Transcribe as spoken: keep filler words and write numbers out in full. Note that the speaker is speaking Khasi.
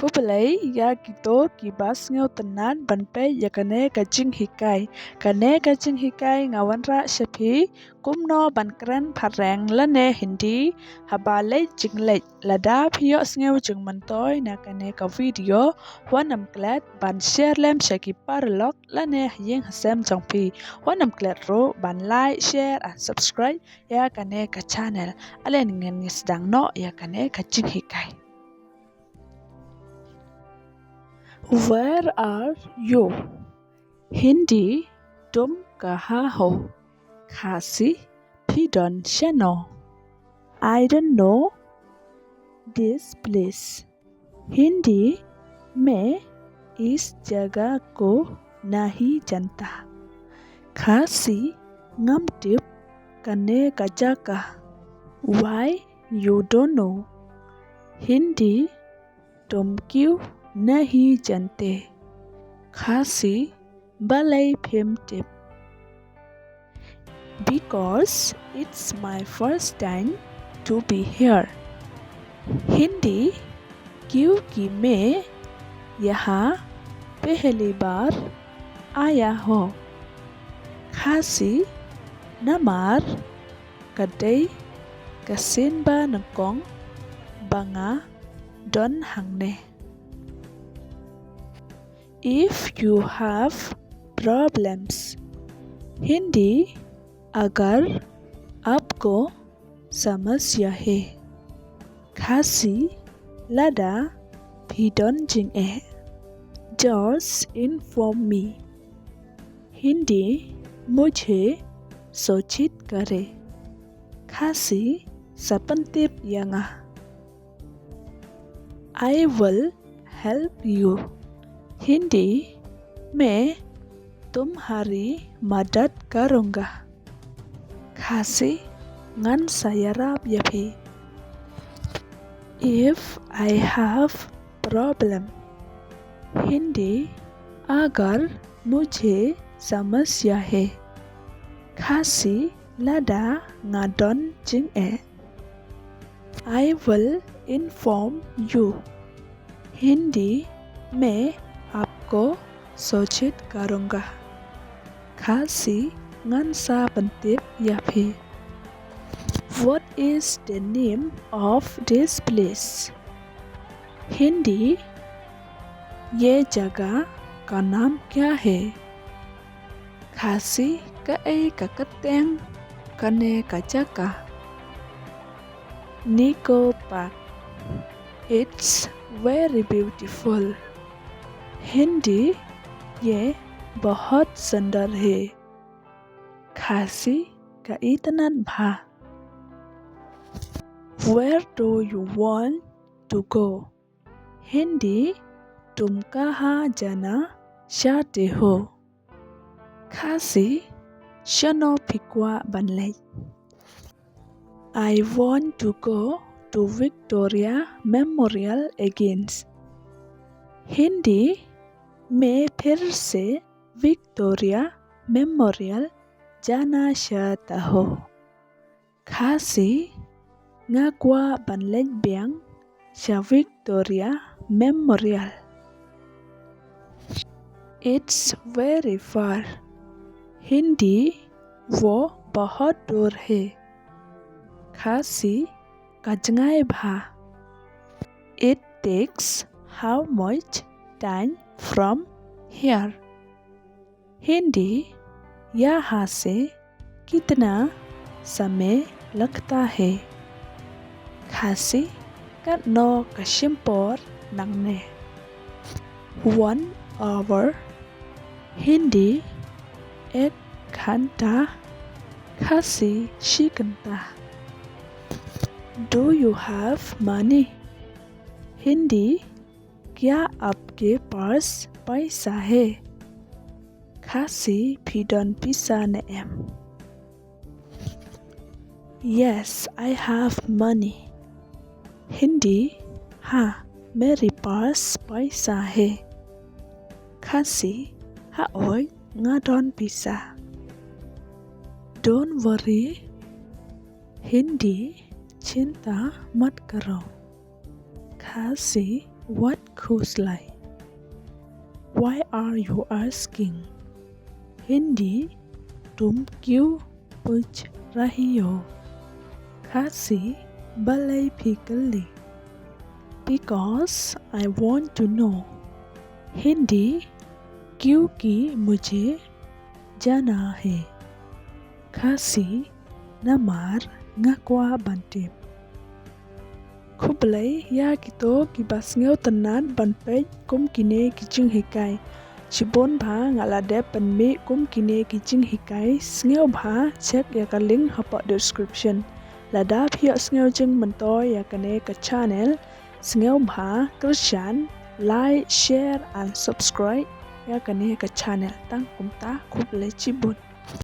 Khublei ïa kito kiba sngewtynnat ban peit ïa kane ka jinghikai. Kane ka jinghikai nga wanrah sha phi kumno ban kren phareng lane Hindi haba leit jingleit. Lada phi ïohsngew jingmyntoi na kane ka video, wat nym klet ban share lem sha ki paralok lane ha ïing ha sem jong phi. Wat nym klet ruh ban like, share and subscribe ïa kane ka channel. Ale ngin ïa sdang noh ïa kane ka jinghikai. Where are you? Hindi, tum kahan ho? Khasi, phi don shano? I don't know this place. Hindi, main is jaga ko nahi janta. Khasi, ngam tip kane ka jaka. Why you don't know? Hindi, tum kyun nahi jante? Khasi, balei phim tip? Because it's my first time to be here. Hindi, kyunki main yahan pehli baar aaya ho. Khasi, namar ka dei ka sien ba nyngkong ba nga don hangne. If you have problems. Hindi, agar aapko samasya hai. Khasi, lada phi don jingeh, just inform me. Hindi, mujhe suchit kare. Khasi, sa pyntip ïa nga. I will help you. Hindi, main tumhari madad karunga. Khasi, ngan sa ïarap ïa phi. If I have problem. Hindi, agar mujhe samasya hai. Khasi, lada nga don jingeh, I will inform you. Hindi, main aapko suchit karunga. Khasi, ngan sa pyntip ïa phi. What is the name of this place? Hindi, ye jaga ka naam kya hai? Khasi, kaei ka kyrteng kane ka jaka? Nico Park. It's very beautiful. Hindi, ye bahut sundar hai. Khasi, ka itynnad bha. Where do you want to go? Hindi, tum kahan jana chahte ho? Khasi, shano phi kwah ban leit? I want to go to Victoria Memorial again. Hindi, main phir se Victoria Memorial jana chahta hoon. Khasi, nga kwah ban leit biang sha Victoria Memorial. It's very far. Hindi, wo bahut dur hai. Khasi, ka jngai bha. It takes how much time from here? Hindi, yahan se kitna samay lagta hai? Khasi, katno ka shim por nangne? One hour. Hindi, ek ghanta. Khasi, shi kynta. Do you have money? Hindi, kya aapke paas paisa hai? Khasi, phi don pisa ne em? Yes, I have money. Hindi, ha, mere paas paisa hai. Khasi, haoid, nga don pisa. Don't worry. Hindi, chinta mat karo. Khasi, Wat khuslai. Why are you asking? Hindi, तुम क्यों पूछ रही हो? Khasi, balei phi kylli? Because I want to know. Hindi, क्योंकि मुझे जाना है. Khasi, namar nga kwah ban tip. Khublei ïa kito kiba sngewtynnat ban peit kum kine ki jinghikai. Shibun bha, nga la dep pynmih kum kine ki jinghikai. Sngewbha check ïa ka link hapoh description. Lada phi ïohsngew jingmyntoi ïa kane ka channel, sngewbha kyrshan like, share and subscribe ïa kane ka channel. Tang kumta, khublei shibun.